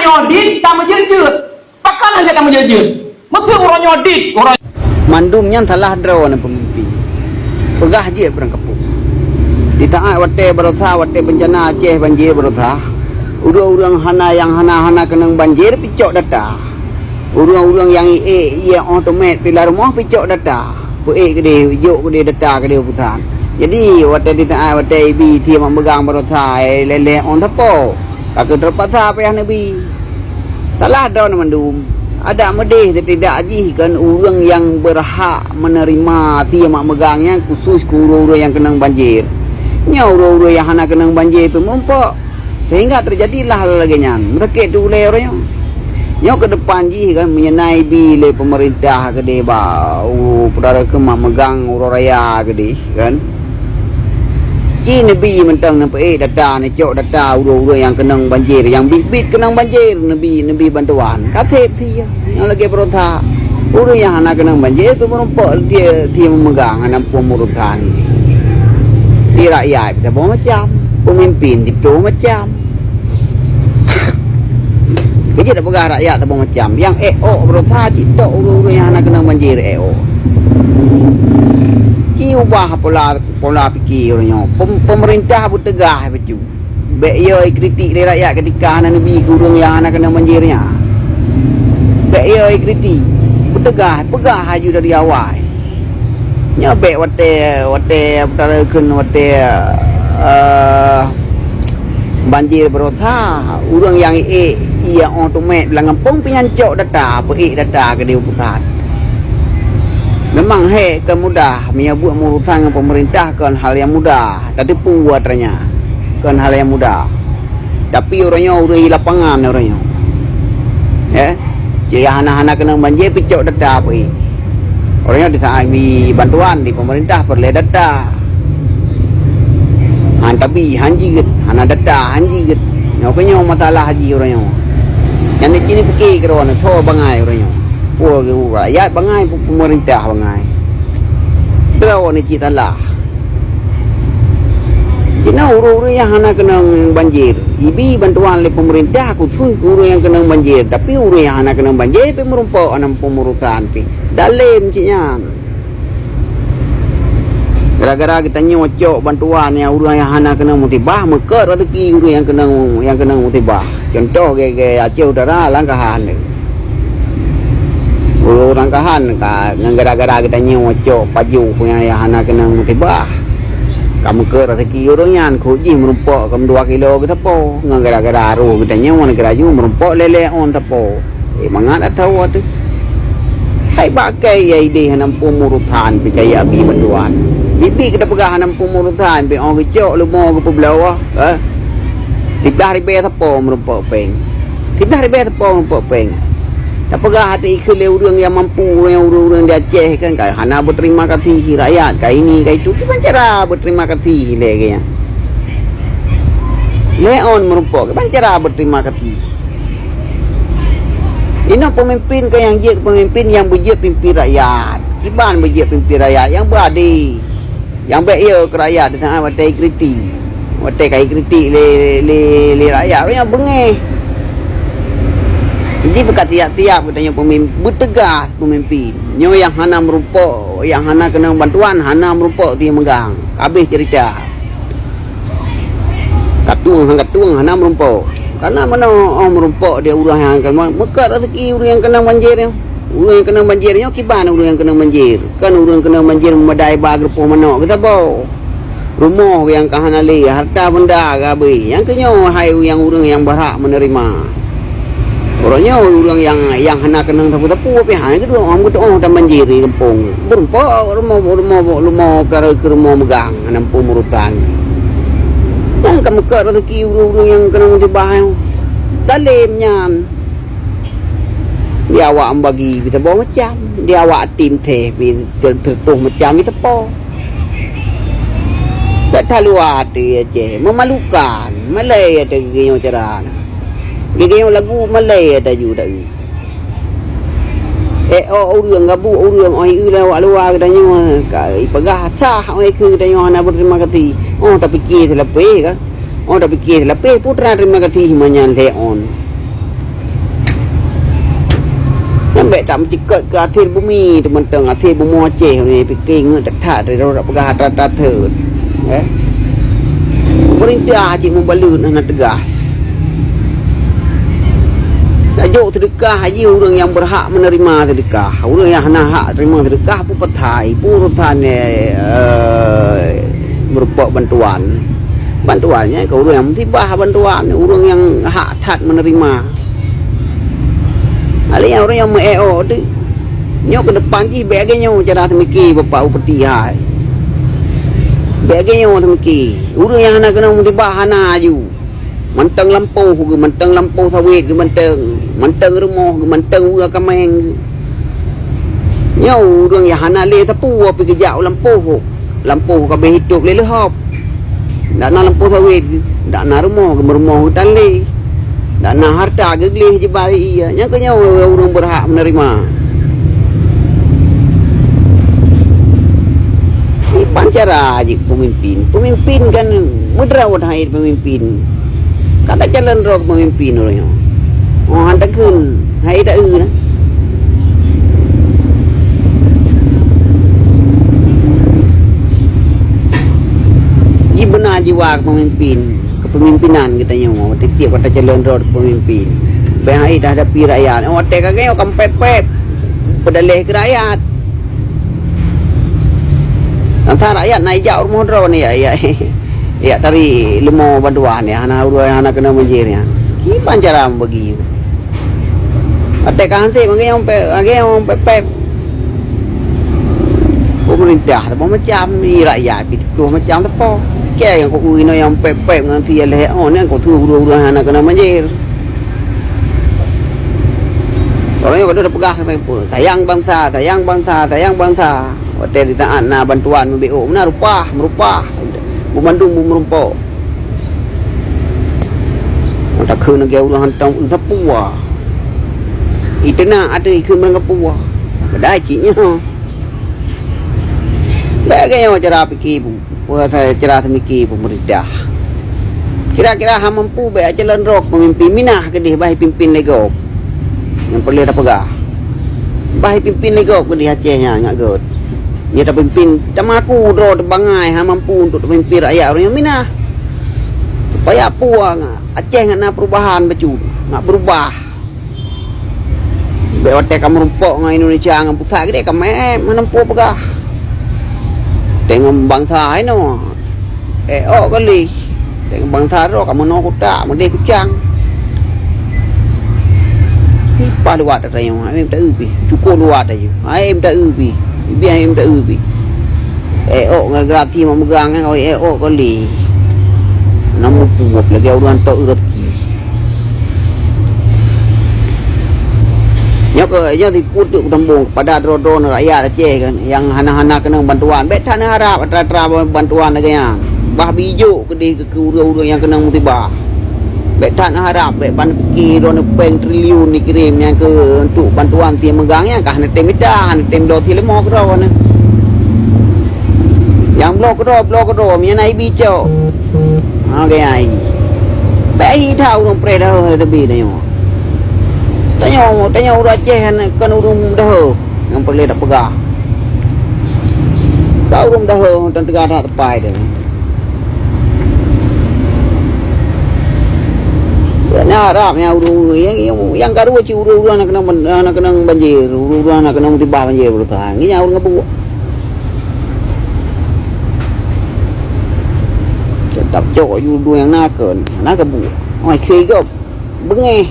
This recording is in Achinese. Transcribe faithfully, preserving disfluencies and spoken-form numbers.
Dit, tameujeuet-jeuet. Pakon hana tameujeuet-jeuet? Meuseu uroe nyoe dit, uroe Mandum nyan salah droe ngon peumimpin. Peugah jeuet beurangkapeue. Di saát watée barosa, watée beuncana Aceh banjir barosa, ureuëng-ureuëng hana nyang hana-hana keunong banjir picok data. Ureuëng-ureuëng nyang ié-ié óh teumèt pila rumoh picok data. Peuék keudeh, jok keudeh data keudeh u pusat. Jadi, watée di saát watée ibi sie mak meugang barosa, eh, lé-lé óh sapo. Ka keuh teupaksa payah neubi. Salah droe mandum. Adak meudeh setidak jih kon ureuëng nyang beurhak meuneurima sie mak meugang nyan khusus keu ureuëng-ureuëng nyang keunong banjir. Nyoe ureuëng-ureuëng nyang hana keunong banjir pih meurumpok. Sehingga teujadilah lagée nyan. Meusakét teuh ulée uroe nyoe. Nyoe keudepan jih kan meunyoe na ibi lé peumeurintah keudeh bak, u, peudara keuh mak meugang uroe raya keudeh. Kan? Ci neubi mantong neupeuék data, neucok data ureuëng-ureuëng nyang keunong banjir, nyang biet-biet keunong banjir, neubi, neubi bantuan. Ka sép sie, nyang lagée beurota. Ureuëng nyang hana keunong banjir, pih meurumpok sie, sie meumeugang, hana peue meurusan. Di rakyat, saboh macam. Peumimpin, siplôh macam. Keu jeuet tapeugah rakyat saboh macam. Nyang ék ôk beurota cit tok ureuëng-ureuëng nyang hana keunong banjir ék ôk. Ci ubah pola, pola pike ureuëng nyoe. Pem-, peumeurintah beuteugah bacut. Bék yo ikritik lé rakyat keutika hana neubi keu ureuëng nyang hana keunong banjir nyan. Bék yo ikritik. Beuteugah, peugah laju dari awai. Nyoe bék watée, watée peutara kheun watée, eh, banjir beurota, ureuëng nyang ék, ié óh teumèt lam gampông pih nyan cok data, peuék data keudeh u pusat. Memang hék kon mudah, meunyoe buet meurusan ngon peumeurintah kon hal nyang mudah, tateupeue atra nyan, kon hal nyang mudah. Tapi uroe nyoe ureuëng di lapangan uroe nyoe. Eh, ci hana-hana keunong banjir picok data pih. Uroe nyoe di saát bi bantuan di peumeurintah peureulée data. Han tabi, han jeuet, hana data, han jeuet. Nyoe keuh nyoe masalah jih uroe nyoe. Nyan di sini pike keudroe nyoe, soe bangai uroe nyoe. Peue rakyat bangai, peumeurintah bangai. Droe nyoe cit salah. Jinoe ureuëng-ureuëng nyang hana keunong banjir, ibi bantuan lé peumeurintah khusus keu ureuëng nyang keunong banjir, tapi ureuëng nyang hana keunong banjir pih meurumpok hana peumeurintah pih. Dalem cit nyan. Gara-gara geutanyoe cok bantuan nyang ureuëng nyang hana keunong musibah, meukot raseuki ureuëng nyang keunong, nyang keunong musibah. Cuntoh gaya-gaya Aceh Utara langkahan. Ureuëng langkahan ka ngon gara-gara geutanyoe cok pajoh nyang hana keunong musibah. Ka meukot raseuki ureuëng nyan, kok jih meurumpok keu dua kilo geusapo. Ngon gara-gara roh geutanyoe ngon geuraju meurumpok lé-lé óh sapo. Eh, mangat ata teuh. Hai bak kai ya ideh hana peumeurintah pih kaya bi bantuan. Bibi kita peugah hana peumeurintah pih óh geucok leumo geupeubloe. Eh. Siblah ribée sapo meurumpok péng. Siblah ribée sapo meurumpok péng. Tapeugah até ikheun lé ureuëng nyang mampu, ureuëng-ureuëng di Aceh kan, ka hana beuterima kasih rakyat, ka ini, ka itu. Kiban cara beuterima kasih lé geuh nyan? Lé óh meurumpok, kiban cara beuterima kasih? Inoe peumimpin ka nyang jeuet peumimpin nyang beujeuet pimpin rakyat. Kiban beujeuet pimpin rakyat nyang beuadé. Nyang bék yo keu rakyat di saát watée ikritik. Watée ka ikritik lé, lé, lé rakyat, ureuëng nyan beungéh. Jadi beuka siab-siab geutanyoe peumimpin, beuteugah peumimpin. Nyoe nyang hana meurumpok, nyang hana keunong bantuan, hana meurumpok sie meugang. Habéh cerita. Katueng han katueng hana meurumpok. Karena meunoe óh meurumpok di ureuëng nyang keunong, meukot raseuki ureuëng nyang keunong banjir nyoe. Ureuëng nyang keunong banjir nyoe kiban ureuëng nyang keunong banjir. Kan ureuëng keunong banjir meumadai ba geurupoh manok geusaboh. Rumoh nyang ka hana lé, harta benda ka habéh. Nyang keu nyoe hai nyang ureuëng nyang beurhak meuneurima. Uroe nyoe ureuëng nyang, nyang hana keunong sapeue-sapeue pih hana geuduek óh meutuoh dan banjir di gampông. Meurumpok rumoh, rumoh, rumoh, rumoh, peudara keu rumoh meugang. Hana muphom urosan. Nyang ka meukat raseuki ureuëng-ureuëng nyang keunong musibah nyoe. Zalem nyan. Di awak meubagie pih saboh macam, di awak até meutheh pih teutoh macam pih sapo. Dak taluwa até Aceh, meumalukan, malée ata geugeunyoe cara na. Geugeunyoe lagu malée ata ju dak. Ék ôk ureuëng, gabuek ureuëng, óh ié lé awak luwa geutanyoe, ka ipeugah sah óh ikeu geutanyoe hana beuterima kasih. Óh tapiké seulapéh ka? Óh tapiké seulapéh peue teuma terima kasih meunyan lhée ôn. Bèk tameucikot keu hasé bumi, teumantong hasé bumoe Aceh ni, pike ngeut that-that, lôn peugah that-that. Eh? Pemerintah cit mubalut hana teugas. Tajok seudeukah jih ureueng nyang beurhak meuneurima seudeukah. Ureueng nyang hana hak teurimong seudeukah, peue pasai, peue urosan, eh, eh, meurumpok bantuan. Bantuan nyan keu ureueng nyang musibah bantuan, ureueng nyang hak that meuneurima. Alèh nyan ureueng nyang meu-ék-ok teuh. Nyoe keudepan jih bèk lagèe nyoe cara seumiki Bapak Bupati hai. Bèk lagèe nyoe seumiki. Ureueng nyang hana keunong musibah hana aju. Mantong lampôh geuh, mantong lampôh sawét geuh, mantong, mantong rumoh geuh, mantong weueh kaméng geuh. Nyoe ureueng nyang hana lé sapeue pih geujak u lampôh. Lampôh ka abéh itôb lé leuhob. Dak na lampôh sawét geuh, dak na rumoh geuh, meurumoh geuh tan lé. Dak na hareuta geugleh jiba lé ie. Nyang keu nyoe ureueng beurhak meuneurima. Kiban cara jih peumimpin. Peumimpin kan meudroe hai peumimpin. Ka tacalon droe keu peumimpin uroe nyoe. Oh, han takheun, hai taeu na. Ji beuna jiwa keu peumimpin, keu peumimpénan geutanyoe, tiep-tiep ka tacalon droe keu peumimpin. Bèk hai tahadapi rakyat. Oh, watèe ka geutanyoe ka meupép-pép, peudaleh keu rakyat. Asai rakyat na ijak u rumoh droe ni, ya, ya. Jak tarék leumo bantuan nyan, hana ureueng hana keunong banjir nyan. Kiban cara meubagi. Watèe ka han sép, lagèe nyang pép, lagèe nyang pép-pép. Peumeurintah saboh macam, di rakyat pih saboh macam sapo. Kèe nyang keu inoe nyang pép-pép ngon sie lhèe, oh, nyan keu su ureueng-ureueng hana keunong banjir. Ureueng nyoe ka deuh tapeugah, sayang bansa, sayang bansa, sayang bansa. Watèe di saát na bantuan meubiôk, meunan reupah, meurupah. Beumandum beumeurumpok. Takheun lagèe ureueng hantom eu sapeue. Iteunak ateueh ikheun meurangkapeue. Padahai cit nyoe. Bèk lagèe nyoe cara pike, cara seumiki peumeurintah. Kira-kira han mampu bèk calon droe peumimpin, minah keudéh bah pimpin lé gob. Nyang peureulèe tapeugah. Bah pimpin lé gob keudéh Aceh nyan ngat göt. Nyoe tapimpin, tamaku droe teubangai, han mampu untuk tapimpin rakyat ureueng nyoe minah. Supaya peue ngat Aceh ngat na perubahan bacut, ngat beurubah. Bèk watèe ka meurumpok ngon Indonesia ngon pusat keudéh ka meu'èp, hana peue peugah. Teungoh bansa inoe. Eh, ôk kali. Teungoh bansa droe ka meunoe kutak, meudeh kucang. Pah luwat ata nyoe, hai meuta eu pih. Cukup luwat aju. Hai meuta eu pih. Biah hai meuta eu pih. Eh, ôk ngon grati mak meugang, eh, ôk kali. Namu puwop lagèe ureueng tok eu rezeki. Nyoe keuh, nyoe sipeuet teuk sambông keupada droe-droe rakyat Aceh kan, nyang hana-hana keunong bantuan. Bèk that neuharab atra-atra bantuan lagèe nyan. Bah bijôk keudéh keu ureueng-ureueng nyang keunong musibah. Bèk that neuharab, bèk ban pike droeneuh péng triliun jikirém nyan keu untuk bantuan sie meugang nyan ka hana tem mita, hana tem bloe sie leumo keudroe nyan. Nyang bloe keudroe, bloe keudroe, meunyo na ibi cok. Ha, gaya ai. Bèk hi that ureueng preh daheuh teubi tanyoe. Tanyoe, tanyoe ureueng Aceh kan, kan ureueng daheuh nyang peureulèe tapeugah. Ka ureueng daheuh tan teuga that tepai teuh. Nyan harab nyan ureueng-ureueng nyang, nyang, nyang karu cit ureueng-ureueng na keunong ban-, na keunong banjir, ureueng-ureueng na keunong musibah banjir beureusaha. Nyan ureueng ngeubuk. Teutap cok ju dua nyang na kön, na keubuk. Oi, keu gob. Beungéh.